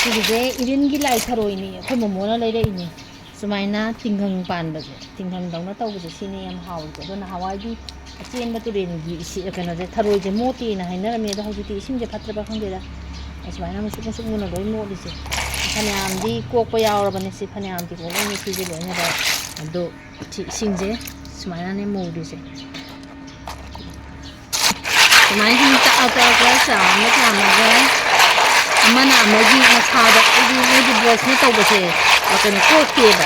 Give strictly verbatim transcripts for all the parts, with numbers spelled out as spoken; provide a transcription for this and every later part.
ꯁꯤꯒꯤꯁꯦ ꯏꯔꯤꯟꯒꯤ ꯂꯥꯏ ꯊꯔꯣꯏꯅꯤ, ꯑꯩꯈꯣꯏ ꯃꯣꯃꯣꯅ ꯂꯩꯔꯛꯏꯅꯦ꯫ ꯁꯨꯃꯥꯏꯅ ꯇꯤꯡꯈꯪ ꯄꯥꯟꯕꯁꯦ, ꯇꯤꯡꯈꯪꯗꯧꯅ ꯇꯧꯕꯁꯦ, ꯁꯤꯅ ꯌꯥꯝ ꯍꯥꯎꯔꯤꯁꯦ꯫ ꯑꯗꯣ ꯅꯍꯥꯟꯋꯥꯏꯗꯤ ꯑꯆꯦꯟꯕ ꯇꯨꯔꯦꯟꯒꯤ ꯏꯁꯤꯡ, ꯀꯩꯅꯣꯁꯦ, ꯊꯔꯣꯏꯁꯦ ꯃꯣꯠꯇꯦꯅ ꯍꯥꯏꯅꯔꯝꯃꯦ꯫ ꯑꯗꯣ ꯍꯧꯖꯤꯛꯇꯤ ꯏꯁꯤꯡꯁꯦ ꯐꯠꯇ꯭ꯔꯕ ꯈꯪꯗꯦꯗ, ꯁꯨꯃꯥꯏꯅ ꯃꯨꯁꯨꯛ ꯃꯨꯁꯨꯛ ꯃꯨꯅ ꯂꯣꯏ ꯃꯣꯠꯂꯤꯁꯦ꯫ ꯐꯅꯌꯥꯝꯗꯤ ꯀꯣꯛꯄ ꯌꯥꯎꯔꯕꯅꯦ꯫ ꯁꯤ ꯐꯅꯌꯥꯝꯗꯤ ꯀꯣꯛꯂꯝꯃꯦ ꯁꯤꯁꯦ ꯂꯣꯏꯅꯃꯛ꯫ ꯑꯗꯣ ꯁꯤ ꯏꯁꯤꯡꯁꯦ ꯁꯨꯃꯥꯏꯅꯅꯦ ꯃꯨꯔꯤꯁꯦ꯫ ꯁꯨꯃꯥꯏꯅ ꯁꯨꯝ ꯇꯛꯑ ꯇꯛꯑꯒ ꯆꯥꯝꯃ ꯆꯥꯝꯃꯒ, ꯑꯃꯅ ꯑꯃꯒꯤ ꯃꯁꯥꯗ, ꯑꯩꯗꯤ ꯃꯣꯏꯒꯤ ꯕ꯭ꯔꯁꯅ ꯇꯧꯕꯁꯦ, ꯑ, ꯀꯩꯅꯣ ꯀꯣꯛꯇꯦꯕ꯫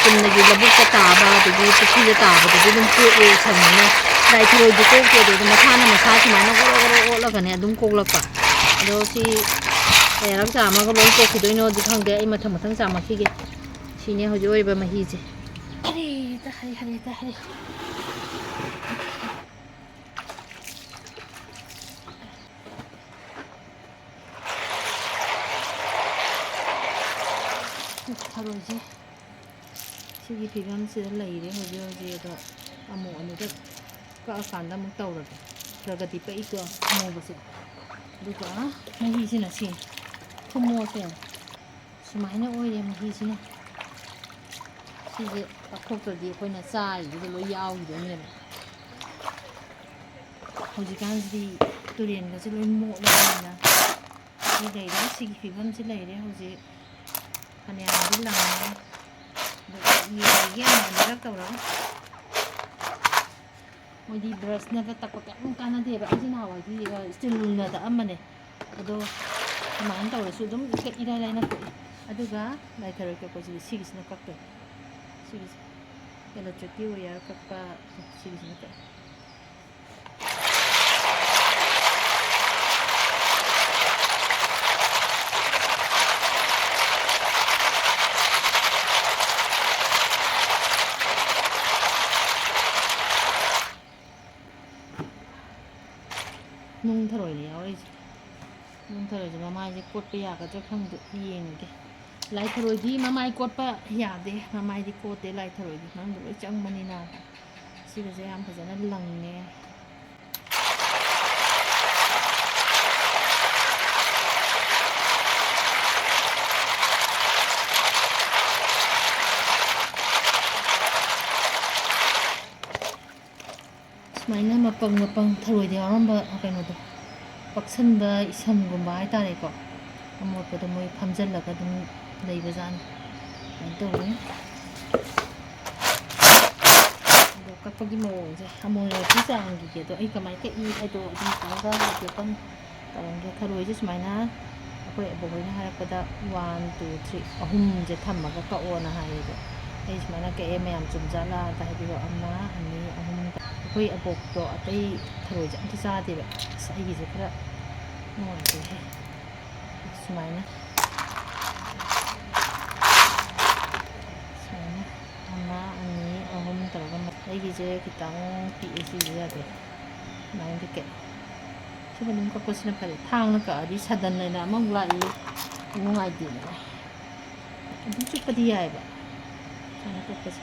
ꯆꯨꯝꯅꯒꯤ ꯂꯧꯕꯨꯛꯇ ꯇꯥꯕ ꯑꯗꯒꯤ ꯄꯨꯈ꯭ꯔꯤꯗ ꯇꯥꯕꯗꯗꯤ ꯑꯗꯨꯝ ꯀꯣꯛꯑꯦ ꯁꯟꯁꯤꯅ꯫ ꯂꯥꯏ ꯊꯔꯣꯏꯗꯤ ꯀꯣꯛꯇꯦ, ꯑꯗꯨ ꯃꯁꯥꯅ ꯃꯁꯥ ꯁꯨꯃꯥꯏꯅ ꯑꯣꯔꯣ ꯑꯣꯔꯣ ꯑꯣꯠꯂꯒꯅꯦ ꯑꯗꯨꯝ ꯀꯣꯛꯂꯛꯄ꯫ ꯑꯗꯣ ꯁꯤ ꯀꯌꯥꯔꯛ ꯆꯥꯝꯃꯒ ꯂꯣꯏ ꯀꯣꯛꯈꯤꯗꯣꯏꯅꯣꯗꯤ ꯈꯪꯗꯦ, ꯑꯩ ꯃꯊꯪ ꯃꯊꯪ ꯆꯥꯝꯃꯛꯈꯤꯒꯦ꯫ ꯁꯤꯅꯦ ꯍꯧꯖꯤꯛ ꯑꯣꯏꯔꯤꯕ ꯃꯍꯤꯁꯦ꯫ ꯍꯔꯦ ꯇ ꯍꯔꯦ, ꯍꯔꯦ ꯇ ꯍꯔꯦ꯫ ꯊꯔꯣꯏꯁꯦ ꯁꯤꯒꯤ ꯐꯤꯕꯝꯁꯤꯗ ꯂꯩꯔꯦ ꯍꯧꯖꯤꯛ ꯍꯧꯖꯤꯛ꯫ ꯑꯗꯣ ꯑꯃꯨꯛ ꯑꯅꯤꯔꯛ ꯀꯛꯑꯀꯥꯟꯗ ꯑꯃꯨꯛ ꯇꯧꯔꯒꯦ꯫ ꯈꯔꯒꯗꯤ ꯄꯛꯏꯀꯣ ꯑꯃꯨꯕꯁꯦ꯫ ꯑꯗꯨꯒ ꯃꯍꯤꯁꯤꯅ ꯁꯤ ꯊꯨꯝꯃꯣꯛꯁꯦ ꯁꯨꯃꯥꯏꯅ ꯑꯣꯏꯔꯦ ꯃꯍꯤꯁꯤꯅ꯫ ꯁꯤꯁꯦ ꯄꯥꯛꯊꯣꯛꯇ꯭ꯔꯗꯤ ꯑꯩꯈꯣꯏꯅ ꯆꯥꯔꯤꯗꯨꯗ ꯂꯣꯏ ꯌꯥꯎꯈꯤꯗꯣꯏꯅꯦꯕ꯫ ꯍꯧꯖꯤꯛꯀꯥꯟꯁꯤꯗꯤ ꯇꯨꯔꯦꯟꯒꯁꯦ ꯂꯣꯏ ꯃꯣꯠꯂꯕꯅꯤꯅ ꯁꯤ ꯂꯩꯔꯦ, ꯁꯤꯒꯤ ꯐꯤꯕꯝꯁꯤ ꯂꯩꯔꯦ ꯍꯧꯖꯤꯛ꯫ ꯐꯅꯌꯥꯝꯗꯤ ꯂꯪꯉꯦ꯫ ꯑꯗꯣ ꯌꯦꯡꯈꯤꯒꯦ ꯑꯃꯨꯛ ꯑꯅꯤꯔꯛ ꯇꯧꯔꯒ꯫ ꯃꯣꯏꯗꯤ ꯕ꯭ꯔꯁꯅꯒ ꯇꯛꯄ ꯀꯔꯤꯝ ꯀꯥꯟꯅꯗꯦꯕ꯫ ꯑꯩꯁꯦ ꯅꯍꯥꯟꯋꯥꯏꯗꯤ, ꯑ, ꯁ꯭ꯇꯤꯜꯅ ꯇꯛꯑꯝꯕꯅꯦ꯫ ꯑꯗꯣ ꯁꯨꯃꯥꯏꯅ ꯇꯧꯔꯁꯨ ꯑꯗꯨꯝ ꯏꯀ-, ꯏꯔꯥꯏ ꯂꯥꯏꯅ ꯀꯣꯛꯏ꯫ ꯑꯗꯨꯒ ꯂꯥꯏ ꯊꯔꯣꯏ ꯀꯛꯄꯁꯤꯗꯤ ꯁꯤꯒꯤꯁꯤꯅ ꯀꯛꯇꯣꯏꯅꯤ꯫ ꯁꯤꯒꯤꯁꯦ ꯏꯂꯦꯛꯇ꯭ꯔꯤꯛꯀꯤ ꯋꯥꯌꯔ ꯀꯛꯄ, ꯁꯤꯒꯤꯁꯤꯅ ꯀꯛꯏ꯫ ꯅꯨꯡ ꯊꯔꯣꯏꯅꯦ ꯌꯥꯎꯔꯛꯏꯁꯦ꯫ ꯅꯨꯡ ꯊꯔꯣꯏꯁꯦ ꯃꯃꯥꯏꯁꯦ ꯀꯣꯠꯄ ꯌꯥꯒꯗ꯭ꯔꯥ ꯈꯪꯗꯦ, ꯌꯦꯡꯉꯒꯦ꯫ ꯂꯥꯏ ꯊꯔꯣꯏꯗꯤ ꯃꯃꯥꯏ ꯀꯣꯠꯄ ꯌꯥꯗꯦ, ꯃꯃꯥꯏꯗꯤ ꯀꯣꯠꯇꯦ꯫ ꯂꯥꯏ ꯊꯔꯣꯏꯗꯤ ꯃꯅꯨꯡꯗ ꯂꯣꯏ ꯆꯪꯕꯅꯤꯅ꯫ ꯁꯤꯒꯁꯦ ꯌꯥꯝ ꯐꯖꯅ ꯂꯪꯉꯦ꯫ ꯃꯄꯪ ꯃꯄꯪ ꯊꯔꯣꯏꯗ ꯌꯥꯎꯔꯝꯕ ꯀꯩꯅꯣꯗꯣ, ꯄꯛꯁꯟꯕ ꯏꯁꯝꯒꯨꯝꯕ ꯍꯥꯏꯇꯥꯔꯦꯀꯣ, ꯑꯃꯣꯠꯄꯗꯣ ꯃꯣꯏ ꯐꯝꯖꯜꯂꯒ ꯑꯗꯨꯝ ꯂꯩꯕꯖꯥꯠꯅꯤ꯫ ꯑꯗꯨꯃꯥꯏꯅ ꯇꯧꯋꯤ꯫ ꯑꯗꯣ ꯀꯛꯄꯒꯤ ꯃꯑꯣꯡꯁꯦ ꯑꯃꯣꯟ ꯑꯌꯥꯛꯀꯤ ꯆꯥꯡꯒꯤꯗꯣ ꯑꯩ ꯀꯃꯥꯏꯅ ꯀꯛꯏ ꯍꯥꯏꯗꯣ ꯑꯗꯨꯝ ꯇꯧꯔꯒ ꯍꯥꯏꯐꯦꯠꯇꯪ ꯇꯧꯔꯝꯒꯦ꯫ ꯊꯔꯣꯏꯁꯦ ꯁꯨꯃꯥꯏꯅ ꯑꯩꯈꯣꯏ ꯑꯕꯣꯛ ꯍꯣꯏꯅ ꯍꯥꯏꯔꯛꯄꯗ ꯋꯥꯟ, ꯇꯨ, ꯊ꯭ꯔꯤ, ꯑꯍꯨꯝꯁꯦ ꯊꯝꯃꯒ ꯀꯛꯑꯣꯅ ꯍꯥꯏꯌꯦꯕ꯫ ꯑꯩ ꯁꯨꯃꯥꯏꯅ ꯀꯛꯑꯦ, ꯃꯌꯥꯝ ꯆꯨꯝꯖꯥꯠꯂꯥ ꯑꯝꯇ ꯍꯥꯏꯕꯤꯔꯣ꯫ ꯑꯃ, ꯑꯅꯤ, ꯑꯍꯨꯝ꯫ ꯑꯩꯈꯣꯏ ꯑꯕꯣꯛꯇꯣ ꯑꯇꯩ ꯊꯔꯣꯏꯁꯦ ꯑꯝꯇ ꯆꯥꯗꯦꯕ꯫ ꯑꯁ, ꯑꯩꯒꯤꯁꯦ ꯈꯔ ꯅꯨꯡꯉꯥꯏꯇꯦꯍꯦ꯫ ꯁꯨꯃꯥꯏꯅ, ꯁꯨꯃꯥꯏꯅ ꯑꯃ, ꯑꯅꯤ, ꯑꯍꯨꯝ ꯇꯧꯔꯒ ꯃ-, ꯑꯩꯒꯤꯁꯦ ꯈꯤꯇꯪ ꯄꯤꯛꯑꯦ, ꯁꯤꯁꯦ ꯌꯥꯗꯦ꯫ ꯁꯨꯃꯥꯏꯅꯗꯤ ꯀꯛꯑꯦ꯫ ꯁꯤꯅ ꯑꯗꯨꯝ ꯀꯛꯄꯁꯤꯅ ꯐꯔꯦ꯫ ꯊꯥꯡꯅ ꯀꯛꯑꯗꯤ ꯁꯗꯟ ꯍꯥꯏꯅ ꯑꯃꯃꯨꯛ ꯂꯥꯛꯏ, ꯅꯨꯡꯉꯥꯏꯇꯦꯗꯅ꯫ ꯑꯗꯨꯝ ꯆꯨꯞꯄꯗꯤ ꯌꯥꯏꯑꯕ ꯊꯥꯡꯅ ꯀꯛꯄꯁꯦ꯫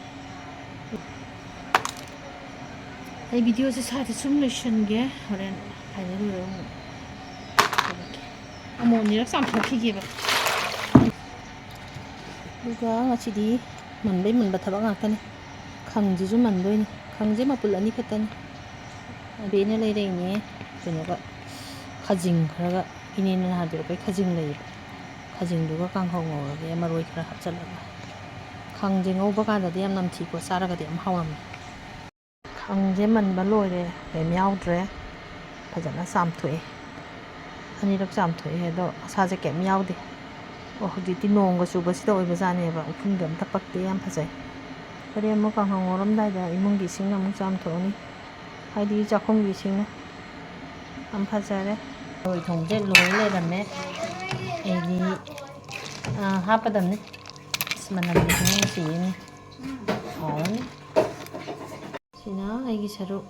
ꯑꯩ ꯚꯤꯗꯤꯑꯣꯁꯦ ꯁ꯭ꯋꯥꯏꯗ ꯁꯨꯝ ꯂꯣꯏꯁꯤꯟꯒꯦ, ꯍꯣꯔꯦꯟ ꯐꯥꯏꯅꯦꯜ ꯑꯣꯏꯔꯒ ꯑꯃꯨꯛ ꯇꯧꯔꯛꯀꯦ꯫ ꯑꯃꯣꯠ ꯑꯅꯤꯔꯛ ꯆꯥꯝꯊꯣꯛꯈꯤꯒꯦꯕ꯫ ꯑꯗꯨꯒ ꯉꯁꯤꯗꯤ ꯃꯟꯕꯩ ꯃꯟꯕ ꯊꯕꯛ ꯉꯥꯛꯇꯅꯤ꯫ ꯈꯪꯁꯤꯁꯨ ꯃꯟꯗꯣꯏꯅꯤ꯫ ꯈꯪꯁꯦ ꯃꯄꯨꯜ ꯑꯅꯤ ꯈꯛꯇꯅꯤ꯫ ꯑꯕꯦꯅ ꯂꯩꯔꯛꯏꯅꯦ꯫ ꯀꯩꯅꯣꯒ, ꯈꯖꯤꯡ ꯈꯔꯒ, ꯏꯅꯦꯅ ꯅꯍꯥꯟ ꯄꯤꯔꯛꯄꯩ ꯈꯖꯤꯡ ꯂꯩꯌꯦꯕ꯫ ꯈꯖꯤꯡꯗꯨꯒ ꯀꯥꯡꯍꯧ ꯉꯧꯔꯒꯦ, ꯃꯔꯣꯏ ꯈꯔ ꯍꯥꯞꯆꯤꯜꯂꯒ꯫ ꯈꯪꯁꯦ ꯉꯧꯕ ꯀꯥꯟꯗꯗꯤ ꯌꯥꯝ ꯅꯝꯊꯤꯀꯣ, ꯆꯥꯔꯒꯗꯤ ꯌꯥꯝ ꯍꯥꯎꯔꯝꯃꯦ꯫ ꯈꯪꯁꯦ ꯃꯟꯕ ꯂꯣꯏꯔꯦ, ꯀꯩꯝ ꯌꯥꯎꯗ꯭ꯔꯦ꯫ ꯐꯖꯅ ꯆꯥꯝꯊꯣꯛꯑꯦ꯫ ꯑꯅꯤꯔꯛ ꯆꯥꯝꯊꯣꯛꯑꯦ, ꯑꯗꯣ ꯃꯁꯥꯁꯦ ꯀꯩꯝ ꯌꯥꯎꯗꯦ꯫ ꯑꯣ, ꯍꯧꯖꯤꯛꯇꯤ ꯅꯣꯡꯒ ꯆꯨꯕꯁꯤꯗ ꯑꯣꯏꯕꯖꯥꯠꯅꯦꯕ, ꯎꯐꯨꯟꯒ ꯑꯝꯇ ꯄꯛꯇꯦ, ꯌꯥꯝ ꯐꯖꯩ꯫ ꯍꯣꯔꯦꯟ ꯑꯃꯨꯛ ꯀꯥꯡꯍꯧ ꯉꯧꯔꯝꯗꯥꯏꯗ ꯏꯃꯨꯡꯒꯤ ꯏꯁꯤꯡꯅ ꯑꯃꯨꯛ ꯆꯥꯝꯊꯣꯛꯑꯅꯤ, ꯍꯥꯏꯗꯤ ꯆꯥꯛꯈꯨꯝꯒꯤ ꯏꯁꯤꯡꯅ꯫ ꯌꯥꯝ ꯐꯖꯔꯦ꯫ ꯊꯔꯣꯏ ꯊꯣꯡꯕꯁꯦ ꯂꯣꯏ ꯂꯩꯔꯝꯃꯦ꯫ ꯑꯩꯗꯤ, ꯑꯥ, ꯍꯥꯞꯀꯗꯕꯅꯤ꯫ ꯑꯁ, ꯃꯅꯝꯗꯤ ꯈꯪꯅꯨꯡ ꯅꯨꯡꯁꯤꯌꯦꯅꯦ꯫ ꯍꯥꯎꯔꯅꯤ꯫ ꯁꯤꯅ ꯑꯩꯒꯤ ꯁꯔꯨꯛ꯫